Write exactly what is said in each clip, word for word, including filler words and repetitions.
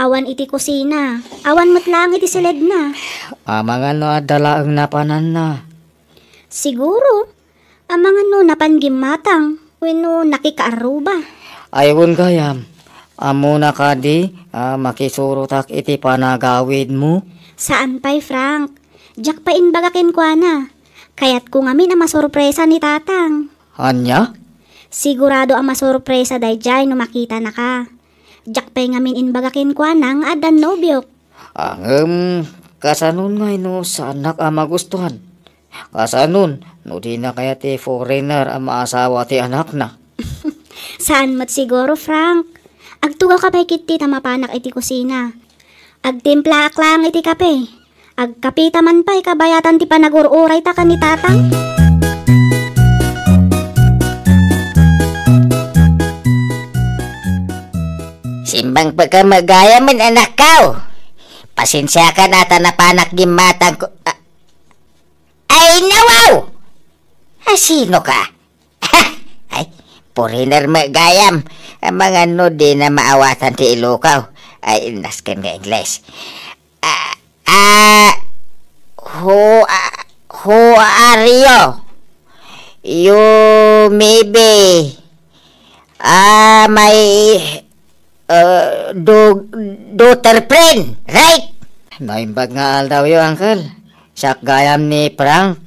Awan iti kusina. Awan met laeng iti siledna. Amangan no adda laeng napananna. Siguro. Amangan no napan gimmatang wenno nakikaarruba. Ay, wen gayam. Ammona kadi a makisurotak iti panagawidmo? Saan pay, Frank. Diak pay imbaga kenkuana. Kayatko ngamin a masorpresa ni Tatang. Ania? Sigurado a masorpresa daydiay no makitanaka. Diak pay ngamin imbaga kenkuana nga addan nobiok. Ah, ngem, kasanon ngay no saannak a magustuhan? Kasanon no dina kayat ti foreigner a maasawa ti anakna? Saan met siguro, Frank. Agtugawka pay ketdi ta mapanak iti kusina. Agtimplaak laeng iti kape. Agkapita man pay kabayatan ti panagur-urayta ken ni Tatang. Simbangpetko met gayam, anakko. Pasensiakan a ta napanak gimmatangko. A-, ay, nawaw! A, sinoka? Ay, foreigner met gayam. Amangan no dina maawatan ti Iloko. Ay, nasken nga Ingles. Ah, ah, who, ah, who are you? You maybe, ah, my, uh, do-, daughter friend, right? Naimbag nga aldawyo, uncle. Siak gayam ni Frank,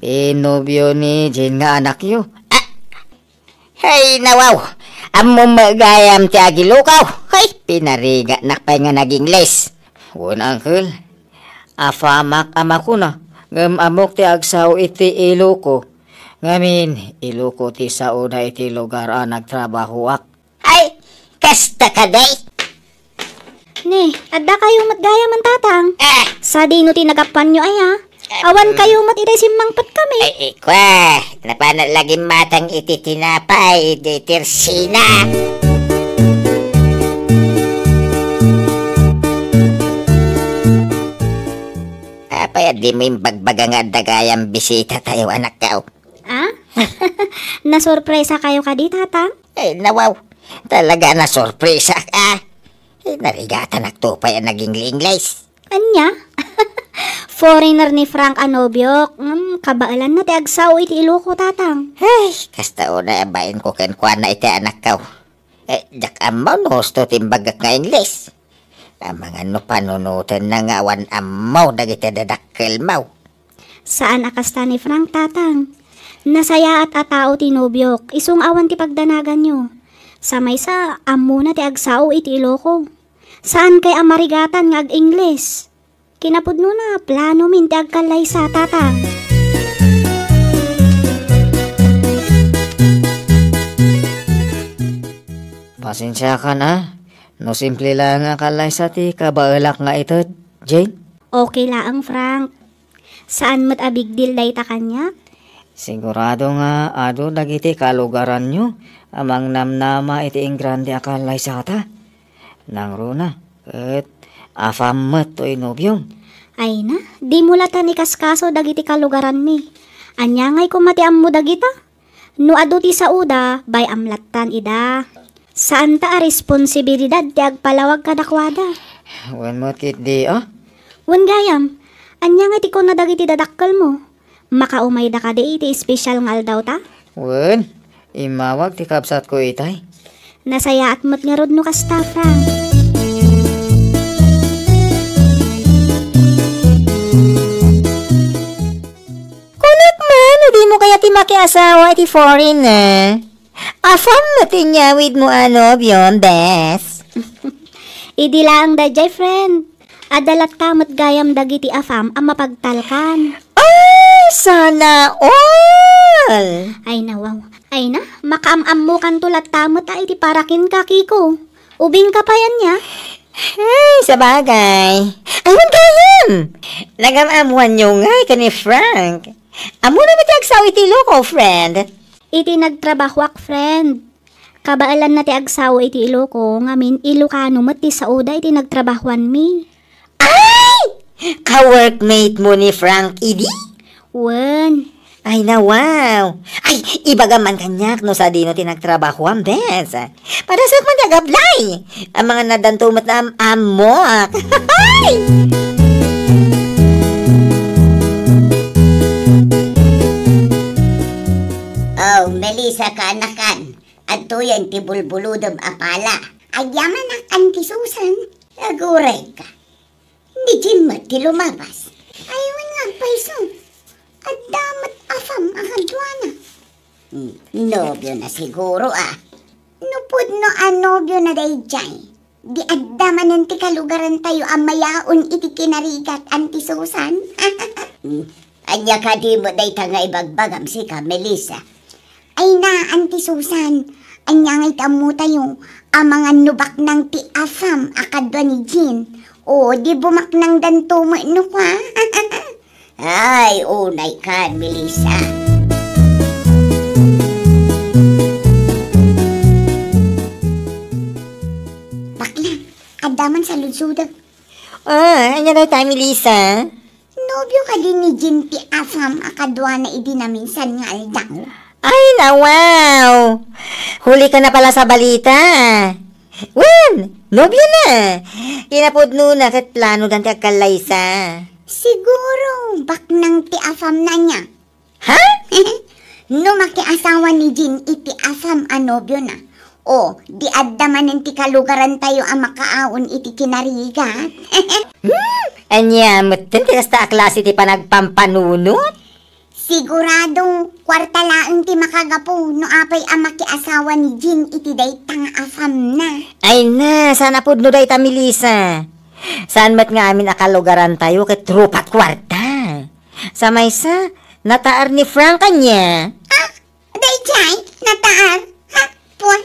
ti nobio ni Jane nga anakyo. Ah, Hay, nawaw! Ammom met gayam ti agilokaw. Hay, pinarigatnak pay nga nag-Ingles. Wen, uncle. Afamak a makuna, ngem ammok ti agsao iti Iloko. Ngamin, Iloko ti saoda iti lugar a nagtrabahoak. Ay, kasta kadi? Ne, adda kayo met gayam, Tatang. Ah! Sadino ti nagapuanyo aya? Awan kayo met iti simmangpetkami. Ay, ikwa, napanak la gimmatang iti tinapay, iti tersina. Apay a dimo imbagbaga nga adda gayam bisitatayo, anakko? Ah? Nasorpresa kayo kadi, Tatang? Ay, nawaw. Talaga nasorpresa ka. Eh, narigatanakto pay a nag-Ingles. Ania? Foreigner ni Frank a nobiok. Hmm, kabaelanna ti agsao iti Iloko, Tatang. Ay, kasta unay a bainko kenkuana iti anakko. Eh, diak ammo no husto ti imbagak nga Ingles. Amangan no panunotenna nga awan ammo dagiti dadakkelmo. Saan a kasta ni Frank, Tatang. Nasayaat a tao ti nobiok, isu nga awan ti pagdanaganyo. Sa maysa, ammona ti agsao iti Iloko. Saan kay a marigatan nga ag-Ingles? Kinapudnona, planomin ti agkallaysa, Tatang. Pasensiakan a, no simple laeng a kallaysa ti kabaelak nga ited, Jane? Okay laeng, Frank. Saan met a big deal dayta kaniak? Sigurado nga adu dagiti kalugaranyo a mangnamnama iti ingrande a kallaysata. Nangruna, ket afam met toy nobiom. Ay na, dimo lattan ikaskaso dagiti kalugaranmi. Ania ngay koma ti ammo dagita? No adu ti saoda, bay-am lattan ida. Saanta a responsibilidad ti agpalawag kadakuada. Wen met ketdi a? Wen gayam, ania nga ti kuna dagiti dadakkelmo? Makaumayda kadi iti espesyal nga aldawta? Wen, immawag ti kabsatko itay. Nasayaat met ngarud no kasta, Frank. Kunak man, no dimo kayat ti makiasawa iti foreigner. Afam met ti inyawidmo a nobiom, bes. Idi laeng daydiay, friend. Adda latta met gayam dagiti afam a mapagtalkan. Ay, sana all! Ay, nawaw. Ay na, makaam-ammokanto latta met a iti para kenka, Kiko. Ubingka pay ania? Hey, sabagay. Ay, wen gayam! Nagam-ammoanyo ngay ken ni Frank. Ammona met ti agsao iti Iloko, friend? Iti nagtrabahoak, friend. Kabaelanna ti agsao iti Iloko, ngamin Ilokano met ti saoda iti nagtrabahoanmi. Ay! Ka-workmate mo ni Frank idi? Wen. Ay, na, wow! Ay, ibagam man kaniak no sadino ti nagtrabahoam, bes. Padasek man ti agablay. Amangan addanto met am-, ammok. Ay! Oh, Melissa, kaanakan. Adtoyen ti bulbulodem a pala. Agyamanak, Auntie Susan. Aguray ka. Ni Jean met ti lumabas. Ay, wen nga agpayso. Adda met afam a kaduana. Hmm, nobio na siguro, ah. No pudno a nobio na daydiay, di adda manen ti kalugarantayo a mayaon iti kinarigat, Auntie Susan? Hmm, ania kadi met dayta nga ibagbagam sika, Melissa? Ay na, Auntie Susan, ania ngay ti ammotayo? Amangan no baknang ti afam a kadua ni Jean. O, di bumaknangdanto met no kua. Ay, unay kan, Melissa. Bakla, adda man saludsodek. Ah, ania dayta, Melissa? Nobio kadi ni Jean ti afam a kaduana idi naminsan nga aldaw? Ay, na, wow! Huli ka na pala sa balita. Wen, nobio na. Kinapudno na ket plano dan ti agkallaysa. Siguro, baknang ti afam na niya. Ha? No makiasawa ni Jean iti afam a nobio na, o, di adda manen ti kalugarantayo a makaaon iti kinarigat. Hmm? Ania metten ti kasta a klase ti panagpampanunot? Sigurado, kuarta laeng ti makagapu no apay a makiasawa ni Jean iti dayta nga afam na. Ay na, saan a pudno dayta, Melissa. Saan met nga amin a kalugarantayo ket rupat kuarta. Sa maysa, nataar ni Frank ania? Ah, daydiay, nataar? Ha? Puan?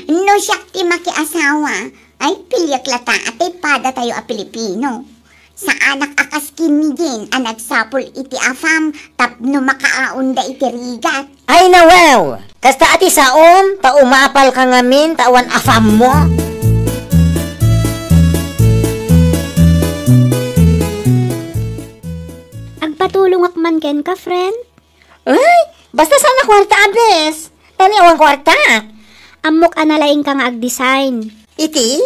No siak ti makiasawa, ay, piliek lata a ti padatayo a Pilipino. Saanak a kas ken ni Jean a nagsapul iti afam tapno makaaonda iti rigat. Ay, na, wow! Kasta a ti saom, ta umapal ka ngamin, ta awan afammo. Agpatulongak man kenka, friend. Ay, basta saan a kuarta a bes. Tani awan kuarta. Ammok a nalaingka nga agdesign. Iti?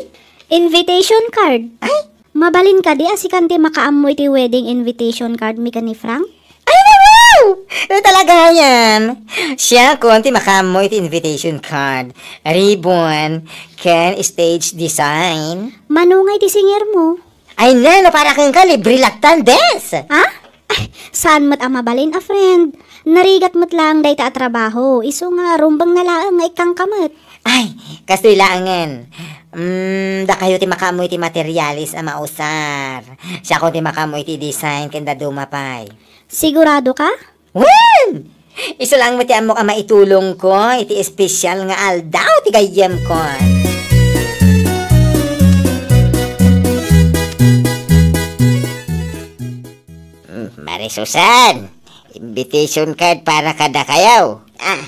Invitation card. Ay? Mabalin kadi a sikan ti makaammo iti wedding invitation card mi ken ni Frank? Ay, na, wow! No talaga yan. Siakon ti makaammo iti invitation card, ribbon, ken stage design. Mano nga iti singer mo? Ay, na, no para kenka, libre laktan, bes. Ha? Ay, saan met a mabalin a friend? Narigat met laeng dayta a trabaho, isu nga rumbeng na laeng nga ikkangka met. Ay, kastoy laengen. Mm, dakayo ti makaammo iti materialis a mausar. Siakon ti makaammo iti design ken dadduma pay. Sigurado ka? Wen! Isu laeng met ti ammok a maitulongko iti espesyal nga aldaw ti gayyemko. Mm, Mare Susan, invitation card para kadakayo. Ah,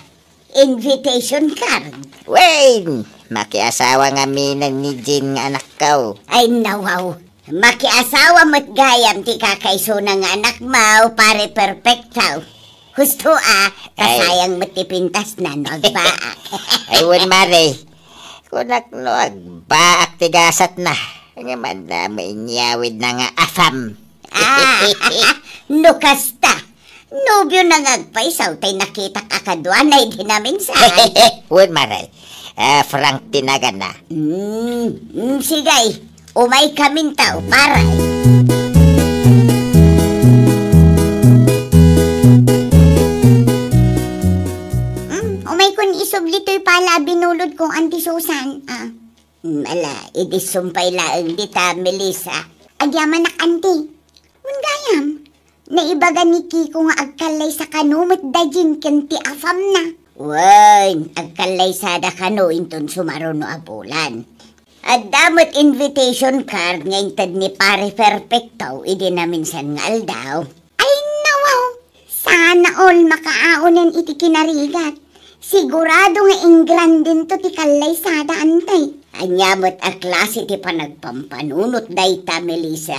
invitation card? Wen, makiasawa ngamin ni Jean nga anakko. Ay, nawaw. Makiasawa met gayam ti kakaisuna nga anakmo, Pare Perfecto. Husto a, ta Ay. Sayang met ti pintasna no agbaak. Ay, wen, Mare. Kunak no agbaak ti gasatna. Nga manda mainyawid na nga afam. Ah, no kasta, nobio na nga agpayso tay nakitak a kaduana idi naminsan. Wen, Mare. Ah, Frank ti naganna. Mm, mm, sige. Umay kamin tao, paray. Mm, umay kun isubli toy pala a binulod ko, Auntie Susan. Ah. Mm, ala, idi sumpay laeng dita, Melissa. Agyamanak, Auntie. Wen gayam, naibaga ni Kiko nga agkallaysa kano met da Jean ken ti afamna. Wen, agkallaysada kano inton sumaruno a bulan. Adda met invitation card nga inted ni Pare Perfecto idi naminsan nga aldaw. Ay, nawaw! Sana all makaaonen iti kinarigat. Sigurado nga ingrandento ti kallaysada, Auntie. Ania met a klase ti panagpampanunot dayta, Melissa?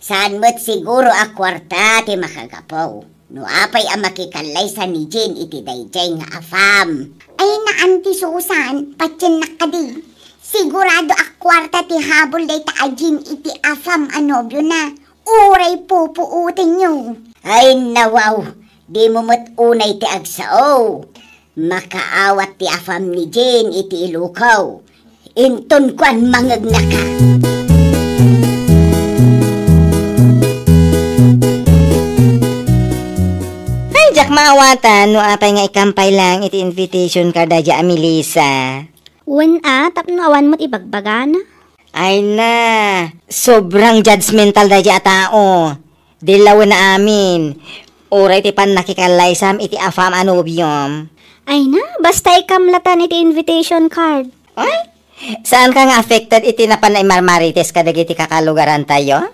Saan met siguro a kuarta ti makagapu. No apay a makikallaysa ni Jean iti daydiay nga afam? Ay na, Auntie Susan, patiennak kadi. Sigurado a kuarta ti habol dayta a Jean iti afam a nobiona. Uray pupuotenyo. Ay, nawaw, dimo met unay ti agsao. Makaawat ti afam ni Jean iti ilukaw. Inton kuan mangegnaka. Ay, diak maawatan no apay nga ikam pay laeng iti invitation card daydiay a Melissa. Wen a, tapno awan met ibagbagana. Ay na, sobrang judgmental daydiay a tao. Dillawen amin. Uray ti pannakikallaysam iti afam a nobiom. Ay na, basta ikam latan iti invitation card. Ay, saanka nga affected iti napan naimarmarites kadagiti kakalugarantayo?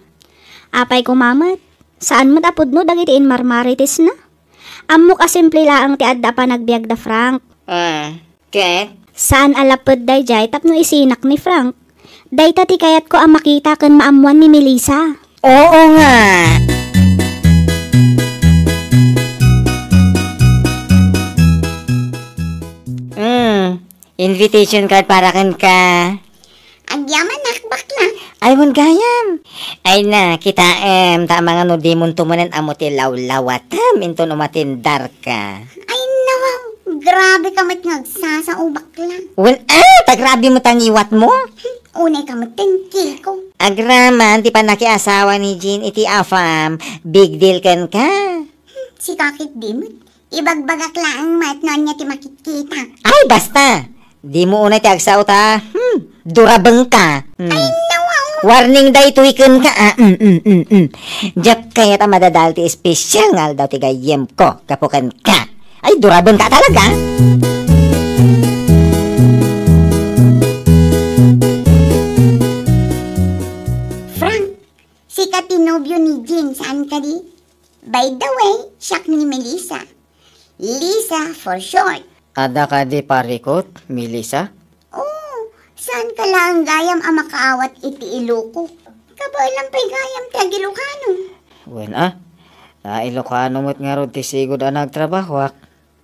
Apay koma met, saan met a pudno dagiti inmarmaritesna. Ammok a simple laeng ti adda a panagbiagda, Frank. Ah, ket? Saan a laped daydiay tapno isinak ni Frank. Dayta ti kayatko a makita ken maammoan ni Melissa. Oo nga. Hmm, invitation card para kenka. Agyamanak, bakla. Ay, wen gayam. Ay na, kitaem, ta amangan no dimonto manen ammo ti lawlawatem inton umatendarka. Ay, nawaw. Grabe ka met nga agsasao, bakla. Wen, ah, ta grabe met a ngiwatmo. Unay ka met, Kiko. Agraman ti pannakiasawa ni Jean iti afam, big deal kenka. Sika ket di met. Ibagbagak laeng met no ania ti makitkita. Ay, basta! Dimo unay ti agsao ta, hmm, durabengka. Hmm. Ay, nawaw! Warning daytoy kenka, ah. Mm, mm, mm, mm. Diak kayat a madadael ti espesyal nga aldaw ti gayyemko gapu kenka. Ay, durabengka talaga. Frank, sika ti nobio ni Jean, saan kadi? By the way, siak ni Melissa. Lisa for short. Adda kadi parikut, Melissa? Oo, saanka laeng gayam a makaawat iti Iloko? Kabaelam pay gayam ti agilokano. Wen a, nailokano met ngarud ti sigud a nagtrabahoak.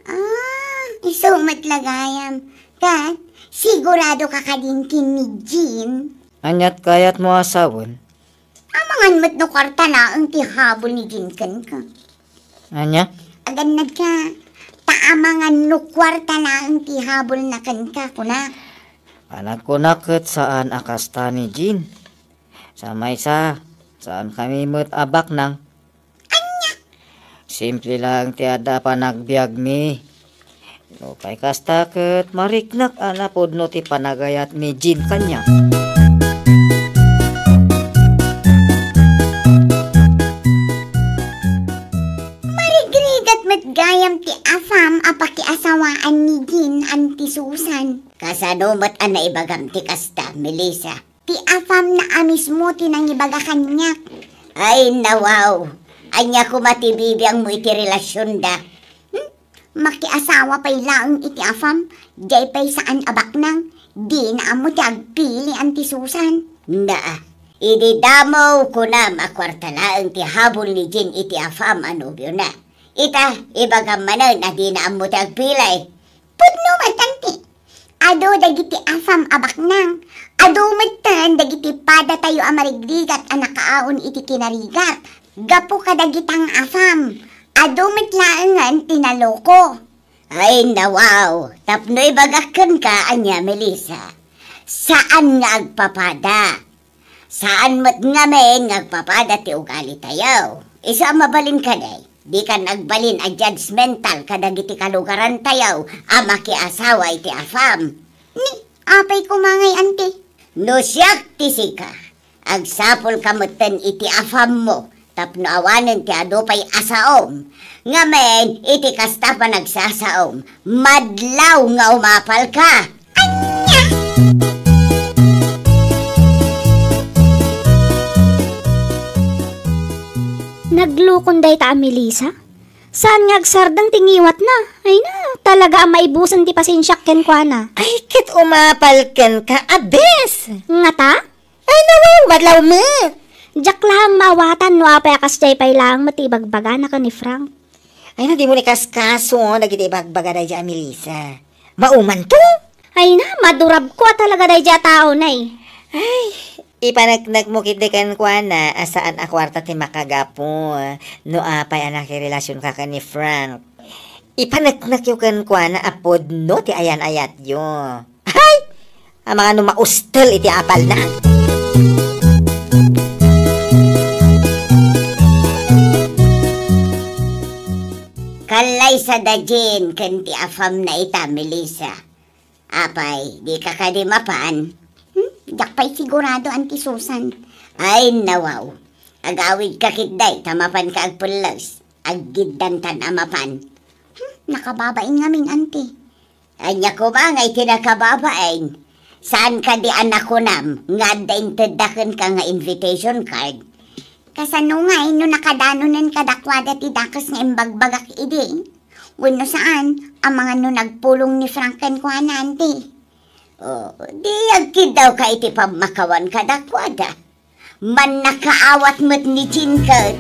Ah, isu met la gayam. Ket, sigurado ka kadin ken ni Jean? Aniat kayatmo a sawen? Amangan met no kuarta laeng ti habol ni Jean kenka. Ania? Agannadka, ta amangan no kuarta laeng ti habolna kenka, kunak. Panagkunak ket saan a kasta ni Jean. Sa maysa, saankami met a baknang. Ania? Simple laeng ti adda a panagbiagmi. Nupay kasta ket mariknak a napudno ti panagayat ni Jean kaniak. Marigrigat met gayam ti afam a pakiasawaan ni Jean, Auntie Susan. Kasano met a naibagam ti kasta, Melissa? Ti afamna a mismo ti nangibaga kaniak. Ay, nawaw! Ania koma ti bibiangmo iti relasionda? Hmm? Makiasawa pay laeng iti afam, diay pay saan a baknang. Dina ammo ti agpili, Auntie Susan. Naa, idi damo kunam a kuarta laeng ti habol ni Jean iti afam a nobiona. Ita, ibagam manen a dina ammo ti agpili. Pudno met, Auntie. Adu dagiti afam a baknang. Adu metten dagiti padatayo a marigrigat a nakaaon iti kinarigat. Gapu kadagita nga afam, adu met laengen ti naloko. Ay, nawaw! Tapno ibagak kenka, ania, Melissa? Saan nga agpapada. Saan met ngamin nga agpapada ti ugalitayo. Isu a mabalin kadi, dikan agbalin a judgmental kadagiti kalugarantayo a makiasawa iti afam. Ni, apay koma ngay, Auntie? No siak ti sika, agsapulka metten iti afammo tapno awanen ti adu pay a saom. Ngamin, iti kasta a panagsasaom, madlaw nga umapalka. Ania? Naglukon dayta a Melissa? Saan nga agsardeng ti ngiwatna? Ay na, talaga a maibusen ti pasensiak kenkuana. Ay, ket umapal kenka, abes! Ngata? Ay, nawaw, madlaw met! Diak laeng maawatan no apay a kasdiay pay laeng met ti ibagbagana ken ni Frank. Ay na, dimo ni kaskaso dagiti ibagbaga daydiay a Melissa. Maumanto? Ay na, madurabko a talaga daydiay a tao, nay. Ay, ipaneknekmo ketdi kenkuana a saan a kuarta ti makagapu no apay a nakirelasionka ken ni Frank. Ipaneknekyo kenkuana a pudno ti ayan-ayatyo. Ay! Amangan no maustel iti apalna. Kallaysa da Jane ken ti apamna ita, Melissa. Apay, dika kadi mapan? Hmm? Diak pay sigurado, Auntie Susan. Ay, nawaw. Agawidka ketdi ta mapanka agpelles. Aggiddantan a mapan. Hmm? Nakababain ngamin, Auntie. Ania koma nga iti nakababain? Saan kadi a nakunam nga adda intedda kenka nga invitation card? Kasano ngay no nakadanonen kadakuada ti dakes nga imbagbagak idi? Wenno saan, amangan no nagpulong ni Frank kenkuana, Auntie? O, di agkiddawka iti pammakawan kadakuada. Mannakaawat met ni Jane ket.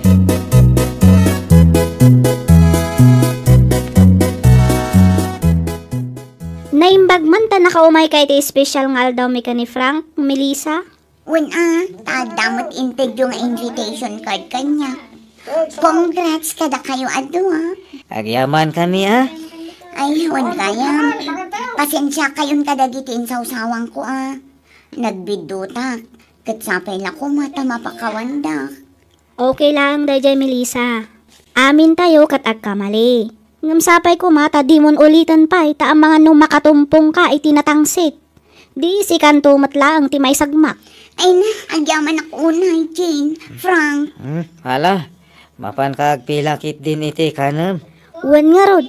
Naimbag man ta nakaumayka iti espesyal nga aldawmi ken ni Frank, Melissa? Wen a, ta adda met intedyo nga invitation card kaniak. Congrats kadakayo a dua. Agyamankami a. Ay, wen gayam. Pasensiakayon kadagiti insawsawangko a. Nagbiddutak, ket sapay la koma ta mapakawandak. Okay laeng daydiay, Melissa. Amintayo ket agkamali. Ngem sapay koma ta dimon uliten pay ta amangan no makatumpongka iti natangsit. Di sikanto met laeng ti maisagmak. Ay na, agyamanak unay, Jane, Frank. Hmm, hala, mapanka agpila ketdin iti kanem. Wen ngarud,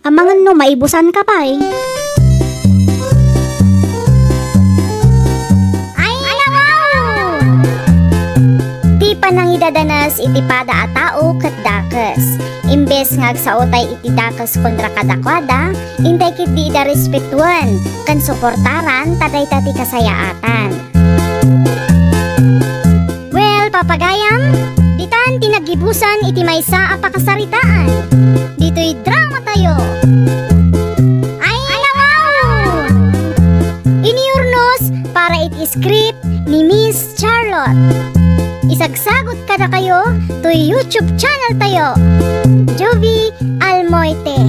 amangan no maibusanka pay. Ay, nawaw! Ti panangidadanes iti pada a tao ket dakes. Imbes nga agsaotay iti dakes kontra kadakuada, intay ketdi ida respetuen ken suportaran ta dayta ti kasayaatan. Well, papagayam, ditan ti nagibusan iti maysa a pakasaritaan. Ditoy drama tayo. Ay, nawaw! Iniyurnos para iti script ni Miss Charlotte. Isagsagot kadakayo toy YouTube channel tayo, Jovie Almoite.